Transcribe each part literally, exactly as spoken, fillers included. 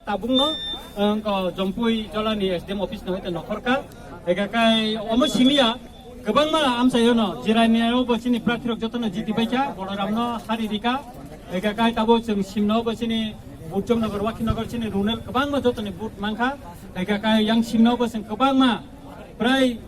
tabukno, wngkha Jompui Jolani S D M office no hoite nokhorkha. Ega kai omo simiya kwbangma amchaio no, Jirania o bo chini prarthi rok jotono jiti baikha, Boloram no hari rika. Ega kai tabo chwng simno bo chini Bujomnagar, Wakhinagar chini runel kwbangma jotoni vote mankha. Ega kai yang simno bo chwng kwbangma prai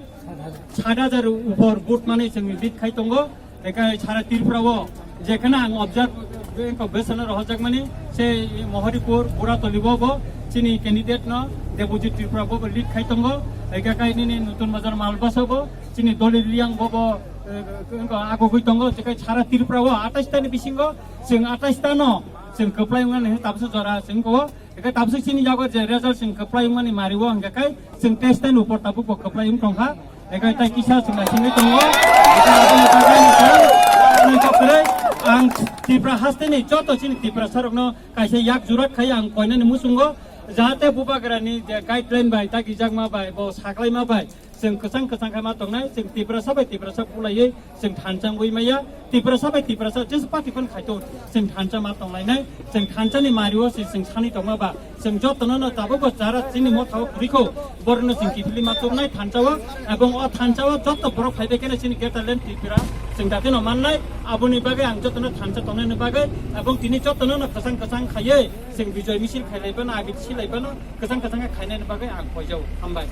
sat hajar upor vote mani chwng lead khai tongo. Ega sara Tripura o jekhana ang observe, wngkha besana rohorjakmani se Mohoripur, Buratoli bo bo chini candidate no Debojit Tripura bo bo lead khai tongo. Ega kai nini Nutun Bazar Malbasa bo chini Doli Liang bo bo, eh, wngkha agogwi tongo. Jekai sara Tripura o atais ta ni bisingo chwng atais ta no chwng kwplai wngnani tabsa jora chwng ko. Ega tabsa chini jago je result chwng kwplai wngmani mari o hingka kai chwng test ni upor tabuk bo kwplai wng tongkha. Ega tai kisa chwng naisingwi tongo. Ega aboni bagwi ang kwrwi, ang Tripura haste ni joto chini Tiprasa rokno kaisa yak jurat khai ang koinani muchungo, jahate Bubagrani je guideline bai, dagijakma bai, bo saklaima bai, chwng kwchang kwchang khe ma tongnai, chwng Tiprasa bai Tiprasa bulaiwi chwng thansa wngwi maya, Tiprasa bai Tiprasa jesu party phano khaito, chwng thansa ma tonglainai, chwng thansa ni mari o se chwng sani tongma ba, chwng jotono no tabuk bo jara chini motha o kwrwi kho, borok no chwng kiphilwi ma tubnai thansa o, ebong o thansa o joto borok phaibai kheno chini Greater Land Tripura chwng dati no mannai, aboni bagwi ang jotono thansa tongnai ni bagwi, ebong tini jotono no kwchang kwchang khaiwi chwng bijoy misil khailai phano, agit silai phano, kwchang kwchang khe khainani bagwi ang poijao. Hambai.